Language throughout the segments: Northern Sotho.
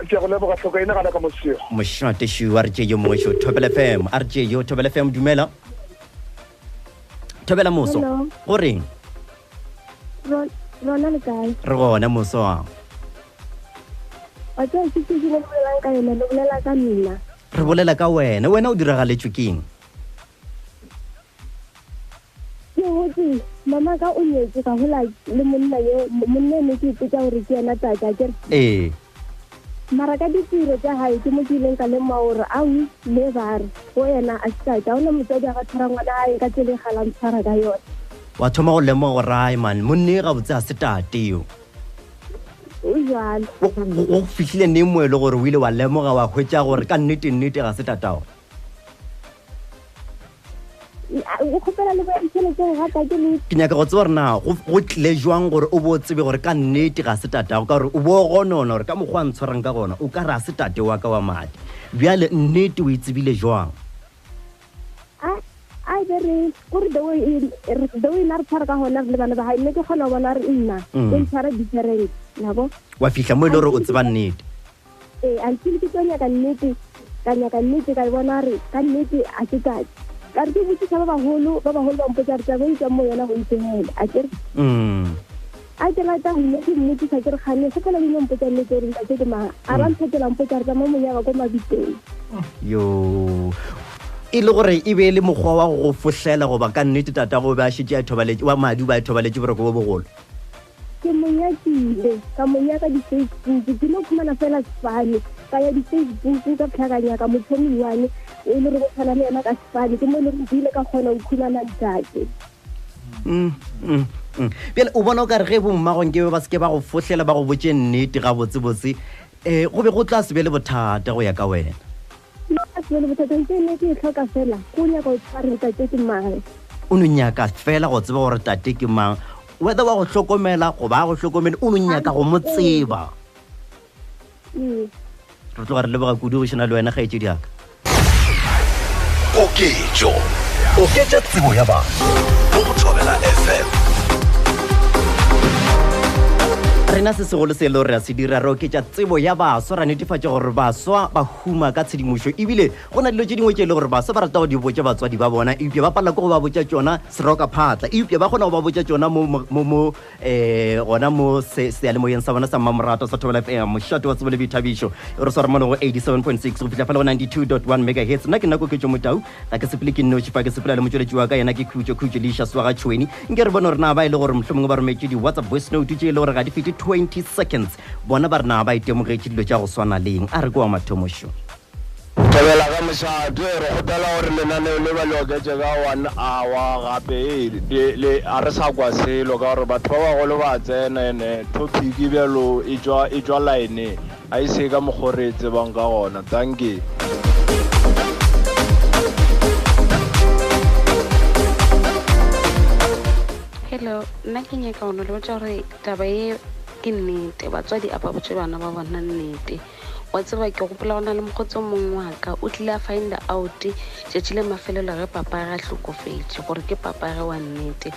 Ke a go leboga tlhoka ena gana ka mosego. Mošate šu a re tšee yo mongwe šo Thobela FM a re tšee yo Thobela FM dumela. Thobela moso. Hello. Go reng? Ro- Rona le kae? Re gona moso a. Wa tseba ke ke le bolelang ka yona le bolela ka nna. Re bolela ka wena. Wena o diragaletšwe keng? Ke gotse mama ka o nyetse ka gola le monna yo monna ne ke ipotsa gore ke yena tate akere. Ee. Mara ka ditiro tša gae ke mo ke ileng ka lemoga gore au le ba re go yena a se tate. Ga gona motswadi a ka tshwara ngwana gae ka tsela e galang tshwara ka yone. Wa thoma go lemoga gore ai man monne gabotse ga se tate yo. O jalo. Go fihlile neng mo e le gore o ile wa lemoga wa hwetša gore ka nnete nnete ga se tatago? O kgopela le boya ditšhelete ga tate le. Ke nyaka go tseba gore na go tlile jwang gore o bo tsebe gore ka nnete ga se tatago ka gore o bo gonona gore ka mokgwa a ntshwarang ka gona o ka re ga se tate wa ka wa madi. Bjale nnete o e tsebile jwang? A a be re kore the way the way na re tshwara ka gona re le bana ba gae nne ke kgona go bona re nna o ntshwara different yabo. Wa fihla mo e le gore o tseba nnete. Ee, until ke tlo nyaka nnete, ka nyaka nnete ka e bona re ka nnete a ke tate. Ka re ke botsisa ba bagolo, ba bagolo ba mpotsa re taba e tswang mo yona go itsegela. A ke re Mm. a ke rata go nne ke mmotsisa ke re gane gopola le mpotsa nnete gore ntate ke mang. A ba nthetola mpotsa re tsamaya monyaka ko mabiteng. Yo. E le gore e be e le mokgwa wa go go fohlela goba ka nnete tatago o be a šetše a thobaletše wa madi o be a thobaletše boroko bo bogolo. Ke mo nyakile, ka mo nyaka di-Facebook, ke no khumana fela sefane, ka ya di-Facebook ka phela ka nyaka motho o moiwane o le re go tshwana le yena ka sefane, ke mo e le gore ke ile ka kgona go khumana ntate. Mm, mm, mm. Bjale o bona o ka re ge bommago nke ba se ke ba go fohlela ba go botše nnete gabotsebotse um go be go tla se be le bothata go ya ka wena. Nna ke le bothata ntse ne ke e tlhoka fela ko nyaka go tseba gore tate ke mang. O no nyaka fela go tseba gore tate ke mang whether wa go hlokomela goba a go hlokomele o no nyaka go mo tseba. Ee. Re tloga re leboga kudu go šena le wena kgaetšedi yaka. Koketšo. Oketša tsebo ya batho mo go Thobela FM. Rena se segolo se e le gore re a se dira re oketša tsebo ya baswa ra netefatša gore baswa ba huma ka tshedimošo ebile go na dilo tše dingwe tše e le gore baswa ba rata go di botša batswadi ba bona eupša ba palela ke go ba botša tšona seroka phatla eupša ba kgona go ba botša tšona mo mo mo eh gona mo seyalemoyeng sa bona sa mmamorato sa Thobela FM mošate wa tsebo le boithabišo re swara mo le go 87.6 go fihla fa le go 92.1 megahertz nna ke nna Koketšo Motau ga ke sepele ke nnoši fa ke sepela le motšweletši wa ka yena ke Khutšo Khutšo Leisha Swaga Tšhweni nke re bone gore na ba e le gore mohlomongwe ba rometše di-whatsapp voice note tše e le gore ga di fete 20 seconds bona ba re na ba itemogetše dilo tša go swana leng a re ke wa mathomo šo. Thobela ka mošate, re kgopela gore lenaneo le ba le oketše ka one hour gape ee le, le a re sa kwa selo ka gore batho ba bagolo ba tsena ene topic bjalo e tšwa e tšwa line a e se ka mokgo re e tsebang ka gona dankie. Hello, nna ke nyaka go no le botša gore taba ye ke nnete batswadi a ba botše bana ba bona nnete wa tseba ke gopola go na le mokgotsi o mongwe wa ka o tlile a find out tšatši le mafelelo ge papa ge a hlokofetše gore ke papa ge wa nnete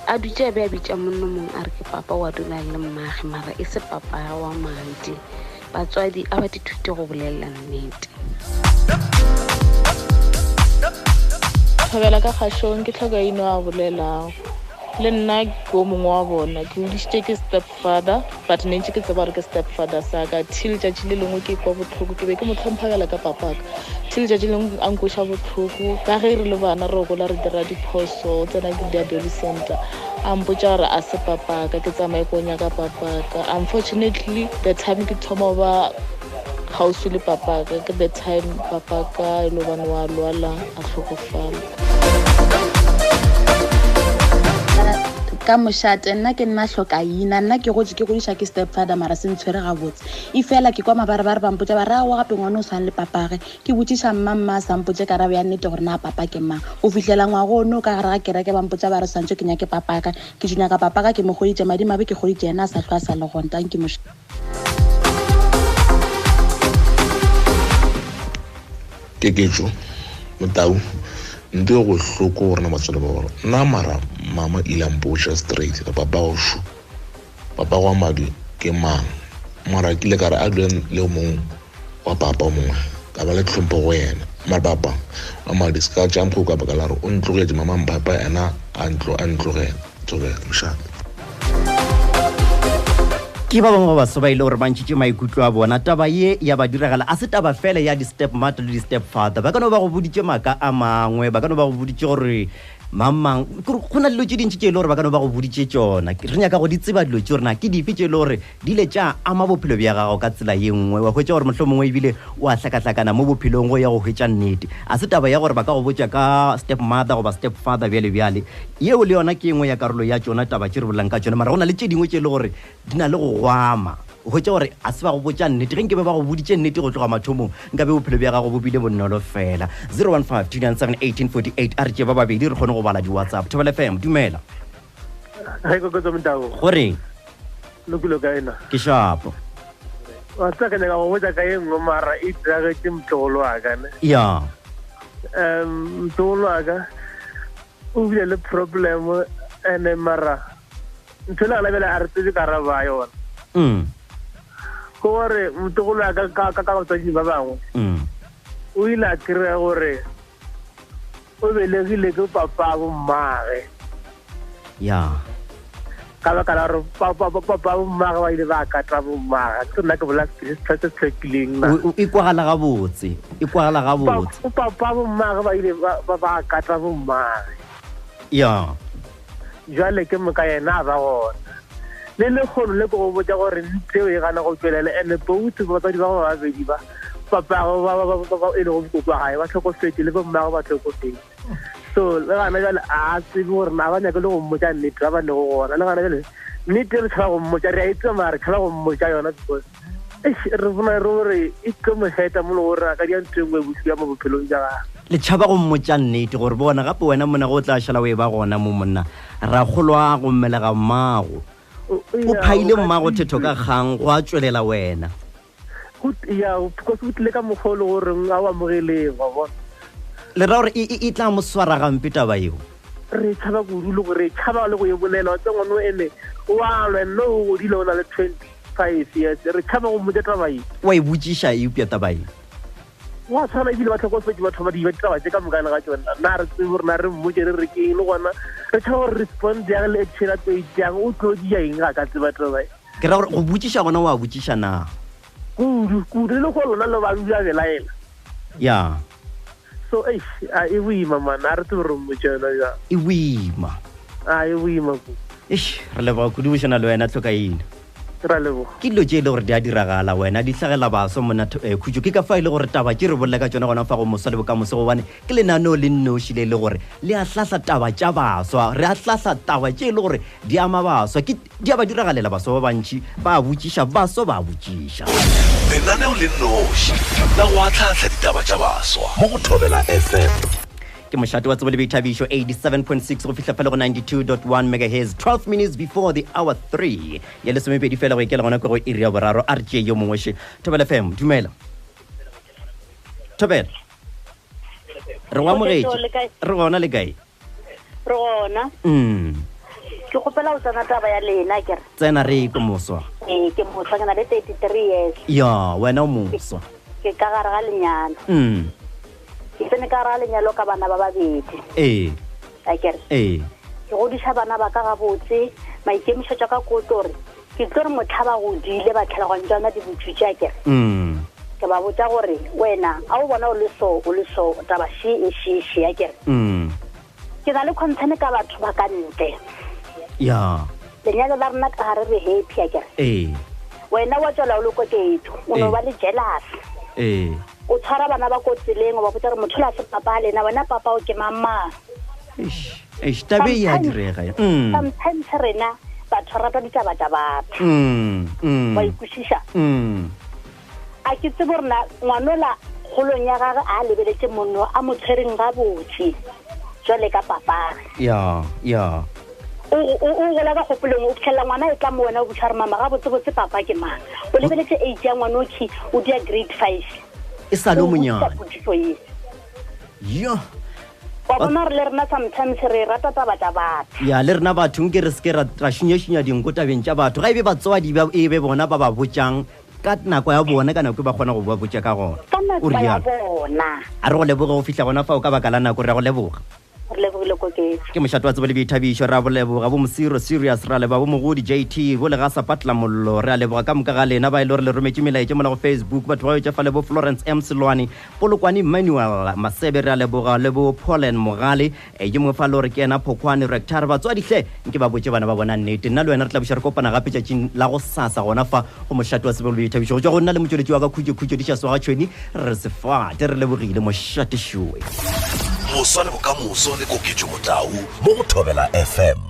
a dutše a be a bitša monno mongwe a re ke papa wa dula le mmage mara e se papa ge wa madi batswadi a ba dithute go bolelela nnete Thobela ka kgašong ke tlhoka ino a bolelago le nna ke o mongwe wa bona ke godišitše ke step father but ne ntše ke tseba gore ke step father sa ka till tšatši le lengwe ke kwa bohloko ke be ke mo tlhompha bjala ka papaka till tšatši lengwe a nkweša bohloko ka ge re le bana re gola re dira diphoso o tsena ke di-adolescent a mpotša gore a se papaka ke tsamaye ko nyaka papaka unfortunately the time ke thoma go ba kgauswi le papaka ke the time papaka e le gobane wa lwala a hlokofala ka mošate nna ke nna hlokaina nna ke gotse ke godiša ke step father mara se ntshwere gabotse e fela ke kwa mabarebare ba mpotsa ba re aowa gape ngwane o tshwane le papage ke botšiša mma mma a sa mpotse karabo ya nnete gore na papa ke mang go fihlela ngwago ono ka gare ga kereke ba mpotsa ba re swantse ke nyake papaka ke tšo nyaka papaka ke mo kgoditše madimabe ke kgoditše yena a sa hlwa a sa le gona tanki moša Keketšo, Motau, nto e bohloko go rena batswadi ba gore nna mara mama ile a mpotša straight re papa go šo papa go madi ke mang mara ke ile ka re a dule le mongwe. wa papa o mongwe ka ba le tlhompho go yena mare papa wa madi se ka tša mokgo ka baka la gore o ntlogetše mama mphapa yena a ntlo a ntlogela tsogela mošate ke ba bangwe ba baso ba ile gore ba ntšhitše maikutlo a bona taba ye ya ba diragala a se taba fela ya di-step mother le di-step father ba ka no ba go boditše maaka a mangwe ba ka no ba go boditše gore mang-mang go na le dilo tše dintši tše e le gore ba ka no ba go boditše tšona re nyaka go di tseba dilo tše gore na ke dife tše e le gore di ile tša ama bophelo bja gago ka tsela ye nngwe, wa hwetša gore mohlomongwe ebile o a hlakahlakana mo bophelong go ya go hwetša nnete. A se taba ya gore ba ka go botša ka step mother goba step father bjale bjale. Yeo le yona ke e nngwe ya karolo ya tšona taba tše re bolelang ka tšona, mara go na le tše dingwe tše e le gore di na le go go ama. O hwetša gore a se ba go botša nnete. Ge nkabe ba go boditše nnete go tloga mathomong, nkabe bophelo bja gago bo bile bonolo fela. 015 297 1848 a re tšee ba babedi re kgone go bala di-WhatsApp. Thobela FM, dumela. Ge kokotso motabo. Go reng? Lokile kae na? Ke shapo. Wa tseba ke nyaka go botša ka ye nngwe mara e diragetše motlogolo wa ka ne. Ya. Um motlogolo wa ka o bile le problem ene mara ntho le gona bjale a re tsebe karabo ya yona. Mm. Ke gore motlogolo wa ka ka ka batswadi ba bangwe. Mm. O ile a kry-a gore o belegile ke papabo mmage ya ka baka la gore papabo mmage ba ile ba kata bommage ke nna ke bola se se tlhwekileng na e kwagala gabotse e kwagala gabotse papabo mmage ba ile ba kata bommage ya jwale ke moka yena a ba gona le lekgono le ko go botsa gore nteo e gana go tswelela and both batswadi ba go ba babedi ba papago ba e lego bokoko wa gae ba tlhokofetse le bommago ba tlhokofetse so le gana jale a tsebe gore na ba nyake le go mmotsa nnete ba ba lego gona le gana jale nnete re tshaba go mmotsa re a e tseba mara re tshaba go mmotsa yona because re bona re gore e tlo mo heta mo le gore a ka dia ntho e nngwe bosula mo bophelong jwa gagwe le tšhaba go mmotša nnete gore bona gape wena monna go tla šala o e ba gona mo monna rakgolo go mmelega mmago o phaile mmago thetho ka kgang go a tswelela wena ya because o tlile ka mokgwa o le goreng a o amogeleng wa bona le ra gore e tla mo swara gampe taba eo re tshaba kudu le gore tshaba le go e bolela wa tse ngwane o ene o a lwa nne o godile o na le 25 years re tshaba go mmotsa taba e wa e botšiša eupša taba e wa tshwana ebile ba tlhokofetse batho ba diba ditaba tse ka mokane ga tsona na re tsebe gore na re mmotse re re keng le gona re tshaba gore respond yang le action a tlo e jang o tlo dia eng ga ka tseba taba e ke ra gore go botšiša gona wa botšiša na kudu kudu le go lona le ba dula belaela ya so eish a e boima man a re tsebe re mmotse yona jang e boima a e boima kudu eish re leboga kudu bošana le wena tlhokaina ra leboga ke dilo tše e le gore di a diragala wena di hlagela baso monna eh, khutšo ke ka fa e le gore taba tše re bolela ka tšona gona fa go moswa le bokamoso gobane ke lenaneo le nnoši le e le gore le a hlahla taba tša baswa re a hlahla taba tše e le gore di ama baswa ke di a ba diragalela baswa ba bantši ba a botšiša baswa ba a botšiša Lenaneo le nnoši la go ahlaahla ditaba tša baswa mo go Thobela FM. ke mošate wa tsebo le boithabišo 87.6 go fihla fela go 92.1 megahertz 12 minutes before the hour 3 ya lesomepedi fela go ikela gona ko go iri ya boraro a re tšee yo mongwe še thobela fm dumela thobela re go amogetše Le kae? re gona le kae re gona mm ke kgopela go tsena taba ya lena kere tsena re ko moswa ee ke moswa ke na le 33 years ya wena o moswa ke ka gare ga lenyalo mm ke tsene ka gare ga lenyalo ka bana ba babedi ee a kere ee ke godiša bana ba ka gabotse maikemišetšo a ka ko tlo gore ke tlo re motlha ba godile ba tlhalogantse tsona di botsutse a kere mm ke ba botsa gore wena a o bona o le so o le so taba she e she she a kere mm ke na le concern ka batho ba ka ntle ya lenyalo la rena ka gare re happy a kere ee wena wa tswela o le koketso o no Ee. ba le jealous ee o tshwara bana ba ko tseleng o ba botsa gore motho la se papa a lena wena papa o ke mang mang Eish, eish, tabe e a Sometimes- direga ya. Mm, sometimes rena batho re rata ditaba tša batho mm, mm, wa ikwešiša mm. a ke tsebe gore na ngwanola kgolong ya gage a lebeletse monno a mo tshwereng gabotse jwale ka papage ya ya o o- o gola ka kgopolong o fitlhelela ngwana e tla mo wena o botša gore mama gabotsebotse papa ke mang o lebeletse age ya ngwana okhi o dia grade 5 e sa le o monyane potšišo ye yo wa bona gore le rena sometimes re rata taba tša batho ya le rena batho nke re seke ra ra šunyašunya dinko tabeng tša batho ga e be batswadi ba e be bona ba ba botšang ka nako ya bona ka nako e ba kgona go ba botša ka gona ka o nako ya rialo bona a re go leboge go fihla gona fao ka baka la nako re a go leboga re lebogile koketso ke mošate wa tsebo le boithabišo re a bo leboga bo mosiro serious ra leboga bo mogodi jt bo legasa patla mollo re a leboga ka moka ga lena ba e le gore le rometše melaetša mola go facebook batho ba etša fa le bo florence m selwane polokwane emmanuel masebe re a leboga le bo paulen mogale e ke mongwe fa le gore ke yena phokwane rector batswadi hle nke ba botše bana ba bona nnete nna le wena re tla buša re kopana gape tšatšing la go sasa gona fa go mošate wa tsebo le boithabišo go tšwa go nna le motšweletši wa ka khutšo khutšo di šaswa ga tšhweni re se fate re lebogile mošate šoe Moswa le bokamoso le Koketšo Motau mo go Thobela FM.